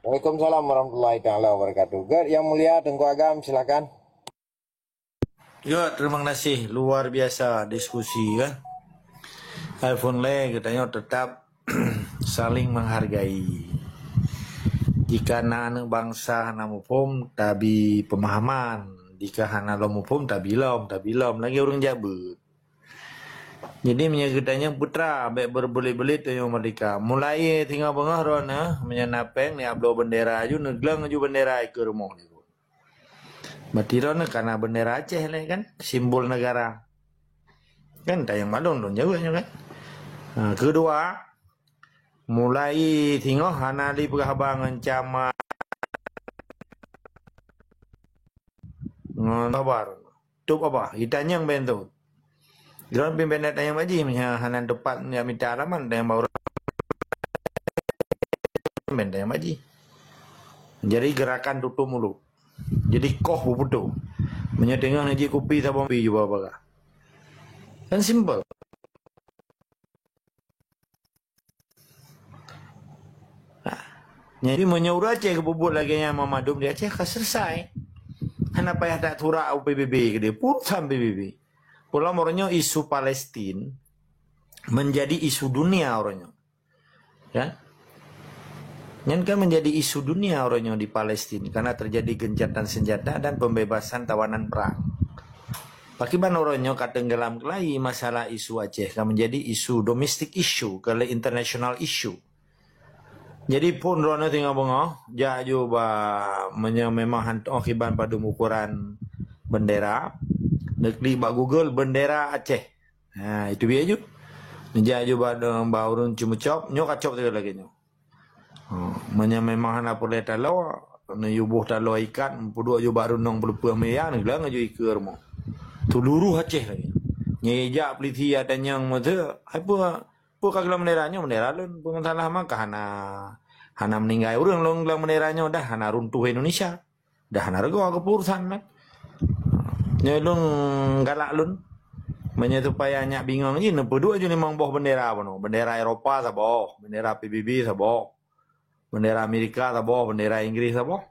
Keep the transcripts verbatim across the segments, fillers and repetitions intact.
Waalaikumsalam warahmatullahi taala wabarakatuh. Gerd, Yang Mulia Teungku Agam, silakan. Ya, terima kasih. Luar biasa diskusi, kan. Alphonse Lé geutanyoe tetap saling menghargai. Jika na aneuk bangsa hana muphom, tabi pemahaman. Jika hana lom muphom, tabi lom, tabi lom. Lagèe ureueng jak beuet. Jadi, meunyoe geutanyoe putra, bèk berbelit-belit tanyoe merdeka. Mulai singoh beungoh droeneuh, meunyoe na pèng, neubloe bendera aju, neugleng aju bendera ikeue rumoh. Berarti droeneuh kana bendera Aceh lé kan, simbol negara. Kan tayang balong lôn jaweueb nyoe kan. Ha, keudua, mulai singoh hana lé peugah haba ngon camat, ngon sabar. Tôp haba, itanyong ben tôp. Droeneuh pih ben tanyong bak jih, meunyoe hana teupat jak mita alamat, tanyong bak ureueng, ben tanyong bak jih. Jadi gerakan tutup mulut. Jadi koh beuputôh. Meunyoe teungoh neujép kupi saboh pi juba bagah. Kan simple. Nah, jadi meunyoe ureueng Aceh geupeubuet lagèe nyan meumandum di Aceh ka selesai. Hana payah that surat u P B B keudéh, urusan P B B. Peue lom uroe nyoe isu Palestin menjadi isu dunia uroe nyoe. Ya. Nyan kan menjadi isu dunia uroe nyoe di Palestin karena terjadi gencatan senjata dan pembebasan tawanan perang. Pakriban uroe nyoe ka teunggelam keulai masalah isu Aceh ka menjadi isu domestic issue, keu lé international issue. Jadi phon droeneuh singoh beungoh, jak aju ba meunyoe memang han-, oh kiban padum ukuran bendera, neuklik bak Google bendera Aceh. Ha, itu biasa ju. Neujak aju bak, bak ureueng ceumeucop, nyoe ka cop sabe lagèe nyoe. Ha, meunyoe memang hana peureulèe taloe, neuyue boh taloe ikat, peuduek aju bak runoe peuleupeuh meja, neugleng aju ikeue rumoh. Seuluruh Aceh lagèe nyoe. Nyoe jak peulisi atanyong meuteuk, "Hai peue, peue ka gleng bendera nyoe?" "Bendera lôn." "Peue masalah maka hana, hana meuninggai ureueng lôn gleng bendera nyoe dah, hana runtuh Indonesia." Dah na reugoe keu urusan nyan. Nyoe lôn galak lôn. Meunyoe supaya nyak bingong jih, neupeuduek ju limong boh bendera bunoe. Bendera Eropa saboh, bendera P B B saboh, bendera Amerika saboh, bendera Inggris saboh.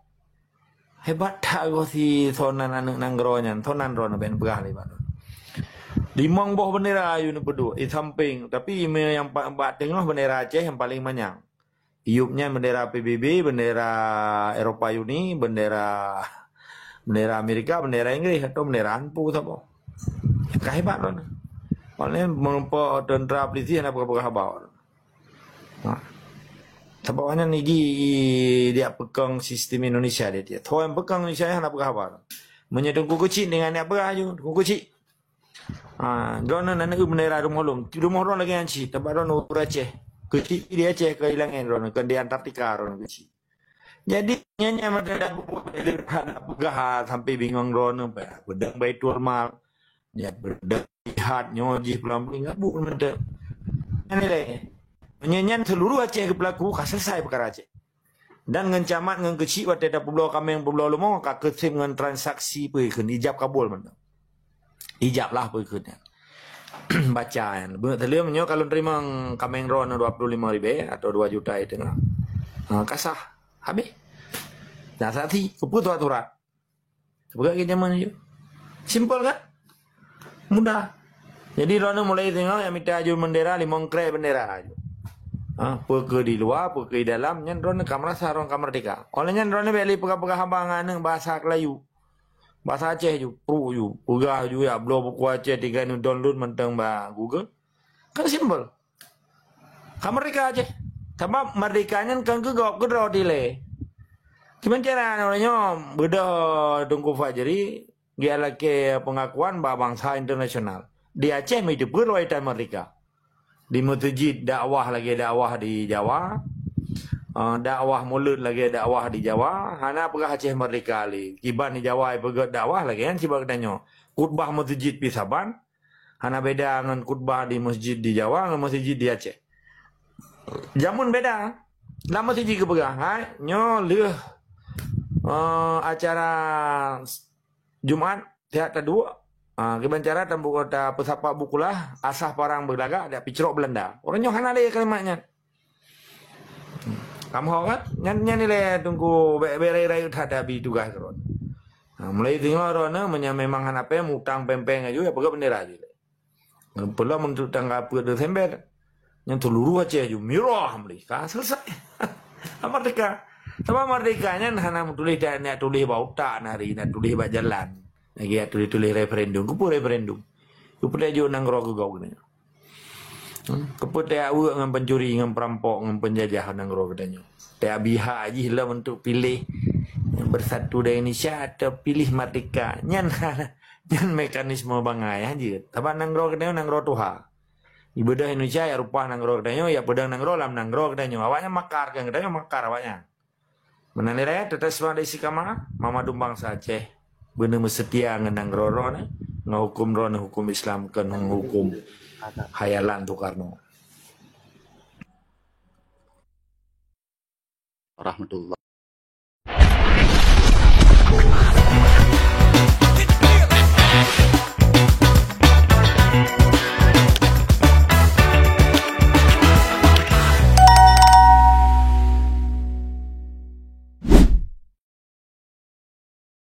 Hebat that goh si sonan aneuk nanggroe nyan, sonan droeneuh ben peugah lé bak lôn. Limong boh bendera ju neupeuduek di sampéng, tapi meunyoe nyang pa-, bak teungoh bendera Aceh nyang paleng manyang. Iyup nyan bendera P B B, bendera Eropa Uni, bendera, bendera Amerika, bendera Inggris atau bendera Anpu saboh. Ka hebat lôn. Paléng meureumpok teuntara polisi hana peugah-peugah haba. Ha. Sabab hana nigi diak peukong sistem Indonesia dia. Tho nyang peukong Indonesia hana peugah haba. Meunyoe Teungku Keuchik dengan diak peugah aju, Teungku Keuchik. Ha, droeneuh na neueu bendera rumoh lôn. Rumoh droeneuh lagèe nyan cit, teumpat droeneuh ureueng Aceh. Keuchik di Aceh keu ilangan droeneuh, keu di Antartika droeneuh keuchik. Jadi, nyan nyan meunan dah bubuet hana peugah sampai bingong droeneuh, peudong Baitul Mal, ya, peudong jihad, nyoe jih pulang-pulang, ngabuk mantap. Nyan nilai. Nyan nyan seluruh Aceh geupeulaku ka selesai peukara Aceh. Dan ngon camat ngon keuchik watèe tapeubloe kaméng peubloe leumo ka keusim ngon transaksi peue kheun ijab kabul mantong. Ijab lah peue kheun nyan. Baca nyan. Beuneuek teuleum nyoe ka lôn teurimong kaméng droeneuh dua puluh lima ribèe atau dua juta itu. Ha, ka sah. Habéh. Nah, saksi, keupeue surat-surat. Peugah lagèe jameun nyoe. Simpel kan? Mudah. Jadi, droeneuh mulai singoh nyang mita aju bendera, limong krek bendera aju. Ha, peu keuh di luwa, peu keuh di dalam, nyan droeneuh ka meurasa droeneuh ka meurdehka. Óh lheueh nyan droeneuh bèk lé peugah-peugah haba ngon aneuk bahasa Melayu. Bahasa Aceh ju, pruek ju, peugah ju, ya, bloe buku Aceh tinggai neudownload mantong bak Google. Kan simpel. Ka meurdehka Aceh. Sabab meurdehka nyan kon keu gob, keu droe dilèe. Kiban cara nyoe beudôh Teungku Fajri, geulakèe peungakuan bak bansa internasional. Di Aceh meuteupeu lôn tan meurdehka. Di meuseujid dakwah lagèe dakwah di Jawa. Ah, dakwah mulod lagèe dakwah di Jawa. Hana peugah Aceh meurdehka lé. Kiban di Jawa ipeugèt dakwah lagèe nyan cit bak geutanyoe. Khutbah meuseujid pih saban. Hana beda ngon khutbah di masjid di Jawa ngon masjid di Aceh. Jameun beda. Lam masjid geupeugah, hai, nyoe lheueh, eh, acara Jumat, siat taduek, ah, kiban cara tambu-, tapeusapa bukulah, asah parang beulagak, dak picrok Belanda. Uroe nyoe hana lé kalimat nyan. Kamoe kan? Nyan, nyan ilée Teungku bèk, bèk rayeuk-rayeuk that abi tugaih keudroe. Ha, mulai teungoh droeneuh meunyoe memang hana péng, mutang péng-péng aju, ya peugah bendera aju. Peulom untuk tangga peuet Desember. Nyan seuluruh Aceh aju mirah mulai. Ka selesai. Merdeka. Sabab merdeka nyan hana meutuléh, dak nak tuléh bak utak nari, nak tuléh bak jalan. Lagi nak tuléh-tuléh referendum. Keupeue referendum? Keupeue tajok nanggroe keu gob geutanyoe? Hmm? Keupeue tajak weuek ngon pencuri, ngon perampok, ngon penjajah nanggroe geutanyoe? Tajak bri hak jih lom untuk piléh bersatu di Indonesia atau piléh merdeka? Nyan, nyan mekanisme bangai jeuet. Sabab nanggroe geutanyoe nanggroe tuha. Ibeudôh Indonesia jak reubah nanggroe geutanyoe, jak peudong nanggroe lam nanggroe geutanyoe. Awaknyan makar keu geutanyoe, makar awaknyan. Meunan lé rakyat, teutap semangat Istiqamah, meumadu bansa Aceh. Beuneuh meuseutia ngon nanggroe droeneuh, ngon huköm droeneuh, huköm Islam, kon ngon huköm hayalan Soekarno. Warahmatullah.